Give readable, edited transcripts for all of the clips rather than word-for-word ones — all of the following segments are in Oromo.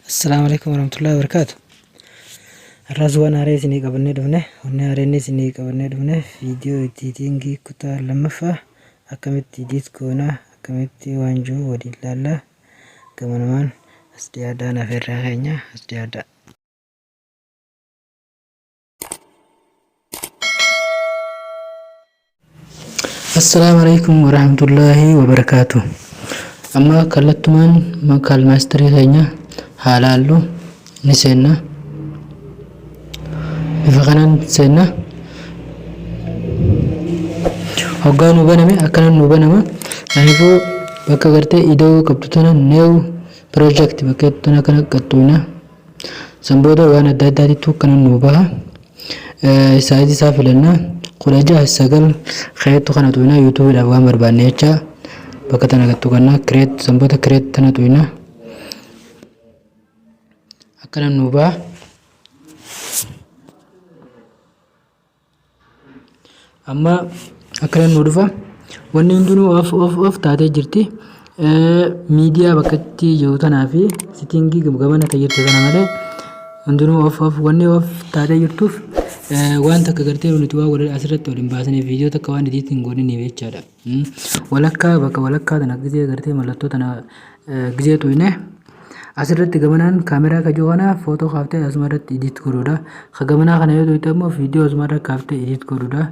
Assalaamu alaikum warahmatullahi wabarakatuh. Har'as waan haaree isinii qabannee dhufne, wanni haareen isinii qabannee dhufne viidiyoo ediitingii kutaa lammaffaa akkamitti edit goona, akkamitti waan jiru waliin ilaalla. Gamanumaan as dhiyaadhaa, nafeerraa keenya as dhiyaadhaa. Assalaamu alaikum warahmatullaahi wabarakaatu. Amma kallattumaan KineMasterii keenya haa laallu, ni seenna. Bifa kanaan seenna. Hoggaa nu baname akkanaan nu banama. Kanaafuu bakka gartee ida'uu qabdu tana, new project bakka tana kana qaxxuuna. San booda waan adda addaatitu akkana nu baha. Sizeii isaa filanna, 16:9 keettu kana tuyna, YouTubeiidhaaf waan barbaanne jecha bakka tana gattu kanna create. San booda create tana tuyna, akkana nu baha. Amma akkana nu dhufa, wanni hundinuu off off off taatee jirti. Miidiyaa bakka itti jiru tanaa fi settingii gamana ta jirtu tana malee hundinuu off off. Wanni off taatee jirtuuf waan takka gartee nuti waan wal asirratti waliin baasanii viidiyoo takka waan edit hin godhiniif jechaadha. Walakkaa, bakka walakkaa tana gizee gartee mallattoo tana gizee tuyne, asirratti gamanaan kaameraa kajoo kana footoo kaaftee asuma irratti edit godhuudha. Ka gamanaa kana yoo tuyte immoo viidiyoo asuma irra kaaftee edit godhuudha.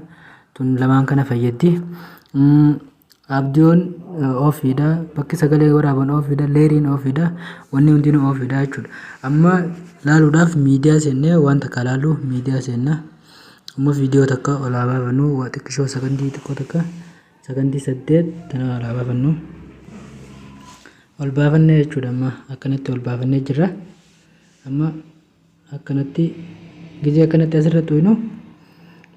Tun lamaan kana fayyaddi. Audioon offiidha. Bakki sagalee waraaban offiidha. Layeriin offiidha. Wanni hundinuu offiidha jechuudha. Amma laaluudhaaf miidiyaa seennee waan takka laallu, miidiyaa seenna. Amma viidiyoo takka ol haa baafannu, waa xiqqishoo sakandii xiqqoo takka, sakandii 8 tana ol haa baafannu. Ol baafannee jechuudha. Amma akkanatti ol baafannee jirra. Amma akkanatti gizee akkanatti asirra tuynu,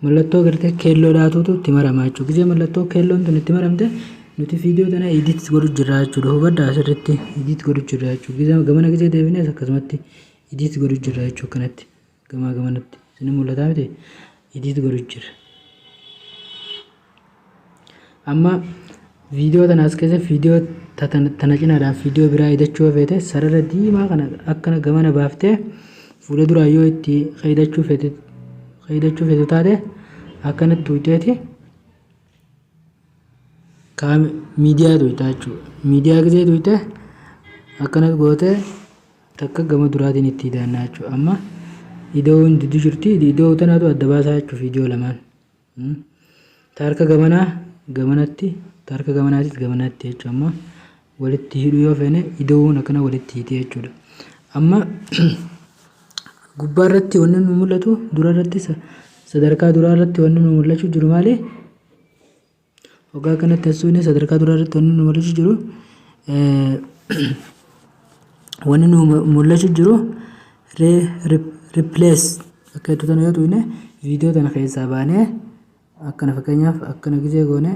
mallattoo gartee keelloo dhaatuutu itti marama jechuudha. Gizee mallattoo keelloon tun itti maramte, nuti viidiyoo tana edit godhu jirra jechuudha. Hubadhaa, asirratti edit godhu jirra jechuudha. Gizee gamana gizee deebines akkasumatti edit godhu jirra jechuudha. Akkanatti gamaa gamanatti isin mul'ataa miti, edit godhu jira. Amma viidiyoo tana as keessa viidiyoo tana cinaadhaan viidiyoo biraa hidhachuu yoo feete, sarara diimaa kana akkana gamana baaftee fuula duraa yoo itti hidhachuu feetu taate, akkanatti tuuteeti miidiyaa tuytaa jechuudha. Miidiyaa gisee tuyte akkana gootee takka gama duraatiin itti hidhannaa jechuudha. Amma ida'uun jidduu jirti, ida'uu tanaatu adda baasaa jechuudha viidiyoo lamaan. Ta harka gamanaa gamanatti, ta harka gamanaatis gamanatti jechuudha. Amma walitti hidhuu yoo feene, ida'uun akkana walitti hiitee jechuudha. Amma gubbaa irratti wanni nu mul'atu, dura irratti, sadarkaa duraa irratti wanni nu mul'achuu jiru maali? Waggaa kanatti asuun sadarkaa duraa irratti wanni nu mul'achuu jiru, wanni nu mul'achuu jiru replace akka jettu tana yoo tuqne, viidiyoo tana keessaa baanee akkana, fakkeenyaaf akkana gisee goone,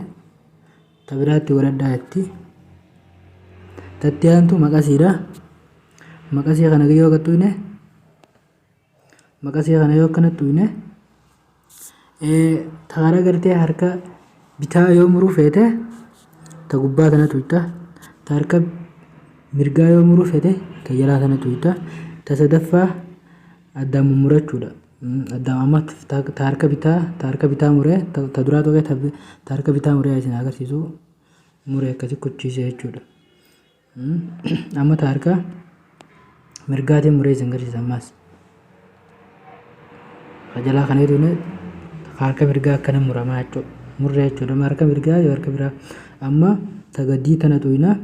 ta biraatti godhadhaa jetti. Tatti aantu maqasiidha. Maqasii kana yoo tuqne, maqasii kana yoo akkana tuqne, taara gartee harka bitaa yoo muruu feete, ta gubbaa tana tuqxa. Ta harka mirgaa yoo muruu feete, ta jalaa tana tuqxa. Ta sadaffaa addaan mummurachuudha. Addaan amma ta harka bitaa, ta harka bitaa muree, ta duraa tuqee ta harka bitaa muree isin agarsiisu, muree akkasi kuchiise jechuudha. Amma ta harka mirgaatiin muree isin agarsiisa ammaas. Jalaa kana yoo harka mirgaa akkana muramaa jechuudha. Murree jechuudha. Harka mirgaa yoo harka biraa, amma ta gadii tana tuqna,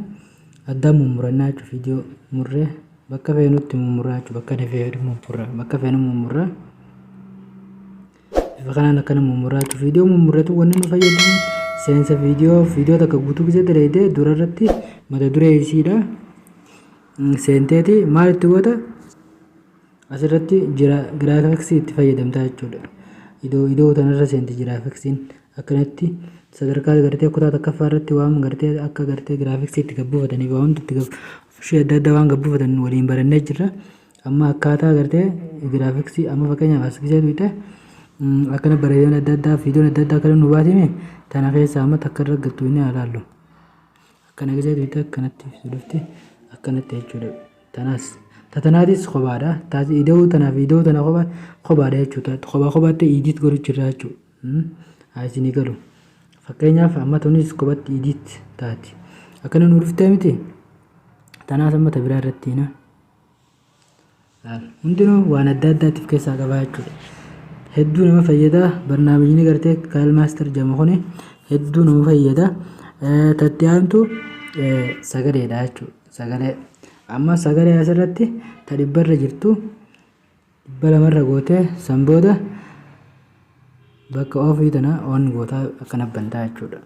addaan mummurannaa jechuudha. Viidiyoo murree bakka feenutti mummurraa jechuudha. Bakka feenu mummurraa. Bakka feenu mummurraa. Bifa kanaan akkana mummurraa jechuudha. Viidiyoo mummurreetu wanni nu fayyadu seensa viidiyoo, viidiyoo takka guutuu gisee dalaydee dura irratti mata duree isiidha. Seenteeti maal itti goota? Asirratti graphicsii itti fayyadamtaa jechuudha. Iddoo tanarra seenti graphicsiin, akkanatti sadarkaa gartee kutaa tokkoffaa irratti waan gartee akka gartee graphicsii itti gabbuufataniif waan hundi itti ishee adda addaa waan gabbuufatan waliin barannee jirra. Amma akkaataa gartee graphicsii, amma fakkeenyaaf as gisee tuyte, akkana bareedina adda addaa, viidiyoon adda addaa akkana nu baatime tana keessa amma takka irra gattu inni ilaallu. Akkana gisee tuyte akkanatti dhufti, akkanatti jechuudha. Tanaas Tatanaatis kophaadha. Taas ida'uu tanaaf ida'uu tana kopha kophaadha jechuudha. Kophaa kophaatti edit godhu jirra jechuudha. Haa isinii galu. Fakkeenyaaf amma tunis kophatti edit taati. Akkana nu dhuftee miti. Tanaas amma ta biraa irratti hina. Hundinuu waan adda addaatiif keessaa qabaa jechuudha. Hedduu nama fayyada. Barnaamijni gartee KineMaster jedhamu kuni hedduu nama fayyada. Tatti aantu sagaleedha jechuudha. Sagalee. Amma sagalee asirratti ta 100rra jirtu 200rra gootee, san booda bakka off tana on gootaa, akkana bantaa jechuudha.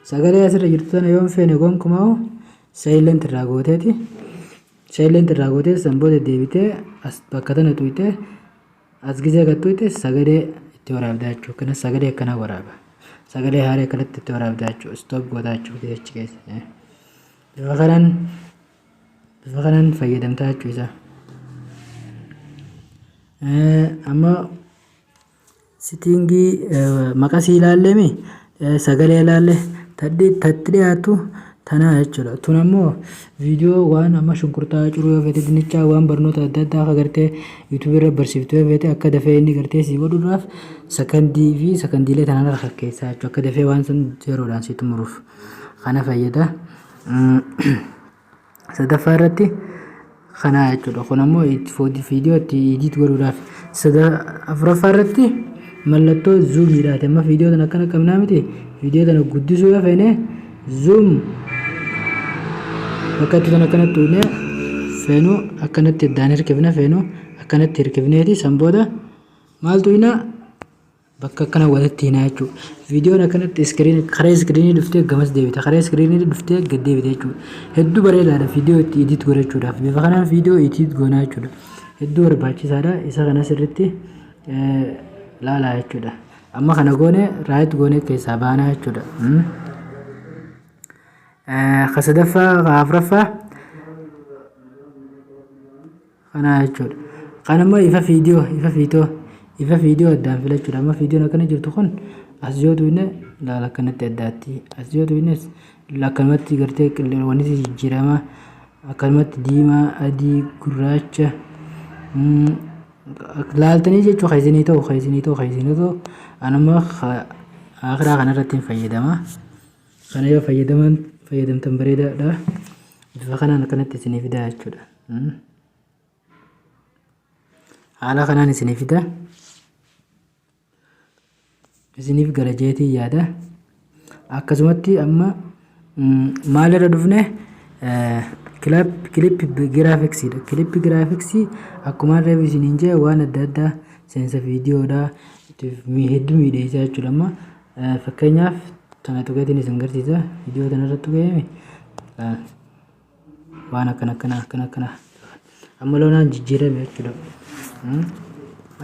Sagalee asirra jirtu tana yoon feene gonkumaa silent irraa gooteeti. Silent irraa gootee, san booda deebitee as bakka tana tuyxee, as gizee gad tuyxe, sagalee itti waraabdaa jechuudha. Kana sagalee akkanaa waraaba. Sagalee haaraa akkanatti itti waraabdaa jechuudha. Stop gootaa jechuudha achi keessa. Bifa kanaan fayyadamtaa jechuu isaa. Amma setting maqasii ilaalleemi, sagalee ilaalle, tatti dhiyaattu tanaa jechuudha. Tun ammoo viidiyoo waan amma shunkurtaa ciruu yoo feete, dinnichaa, waan barnoota adda addaa akka gartee YouTube irra barsiiftu yoo feete, akka dafee inni gartee sii godhuudhaaf sakandii fi sakandiilee tanaan harka keessaa jechuudha. Akka dafee waan sun yeroodhaan si xumuruuf kana fayyada. Sadaffaa irratti kanaa jechuudha. Kun ammoo viidiyoo itti edit godhuudhaaf. Afuraffaa irratti mallattoo zoomiidhaati. Amma viidiyoo tana akkana qabnaa miti. Viidiyoo tana guddisuu yoo feene, zoom bakka itti tana akkanatti tuqnee, feenu akkanatti addaan hirkifna, feenu akkanatti hirkifneeti, san booda maal tuqna? Bakka akkana walitti hinaa jechuudha. Viidiyoon akkanatti screen karaa screenii dhuftee gamas deebite, karaa screenii dhuftee gad deebite jechuudha. Hedduu bareedaadha viidiyoo itti edit godhachuudhaaf. Bifa kanaan viidiyoo edit goonaa jechuudha. Hedduu barbaachisaadha. Isa kana sirriitti laalaa jechuudha. Amma kana goone, right goone, keessaa baanaa jechuudha. Ka sadaffaa, ka afuraffaa kana jechuudha. Kan immoo ifa viidiyoo addaan filachuudha. Amma viidiyoon akkana jirtu kun as yoo tuqne, laala, akkanatti addaatti. As yoo tuqnes akkanumatti gartee wanni jijjiirama, akkanumatti diimaa, adii, gurraacha laaltanii jechuu, kan isinii ta'u, kan isinii ta'u, kan isinii ta'u. Anammoo akiraa kanarratti hin fayyadama. Kana yoo fayyadamtan bareedaadha. Bifa kanaan akkanatti isinii fidaa jechuudha. Haala kanaan isinii fida. Isiniif gala jeetii yaada. Akkasumatti amma maalirra dhufne? Clip graphicsiidha. Clip graphics akkuma reefu isiniin jee, waan adda addaa, seensa viidiyoodha, hedduu miidheessaa jechuudha. Amma fakkeenyaaf tana tuqeetiin isin agarsiisa. Viidiyoo tana irratti tuqee waan akkana akkana akkana akkana amma loonaan jijjiirame jechuudha.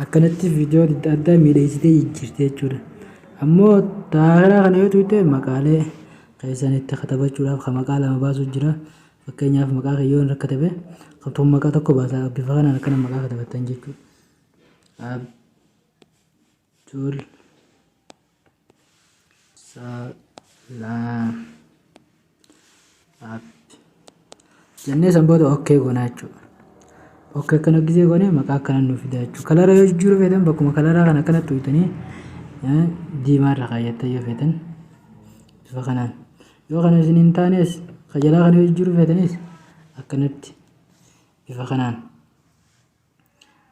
Akkanatti viidiyoo adda addaa miidheessitee jijjiirte jechuudha. Ammoo taaraa kana yoo tuqxe, maqaalee keessan itti katabachuudhaaf kan maqaa lama baasuu jira. Fakkeenyaaf maqaa kiyyoo irra katabe, tun maqaa tokko baasa, bifa kanaan akkana maqaa katabattan jechuudha. Abdul Salaam Ab jennee, san booda okay goonaa jechuudha. Okay akkana gisee goonee, maqaa akkana nuuf fida jechuudha. Color yoo jijjiiruu feetan, bakkuma color kana akkanatti tuqxanii diimaa irra kaayyattan yoo feetan bifa kanaan. Yoo kana isin hin taanes, kajalaa kana yoo jijjiiruu feetanis, akkanatti bifa kanaan.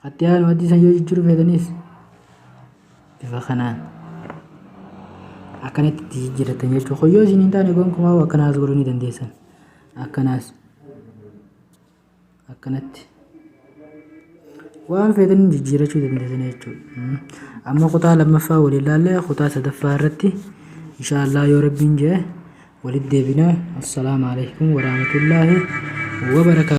Hatti aanu adii san yoo jijjiiruu feetanis, bifa kanaan akkanatti itti jijjiirrattan jechuudha. Kun yoo isin hin taane, gonkumaa akkanaas godhuu ni dandeessan. Akkanaas akkanatti waan feetan jijjiirrachuu dandeessan jechuudha. Amma kutaa lammaffaa waliin ilaalle, kutaa sadaffaa irratti inshaallah yoo rabbiin jee walitti deebina. Assalaamu alaikum warahmatullaahi wabarakaatu.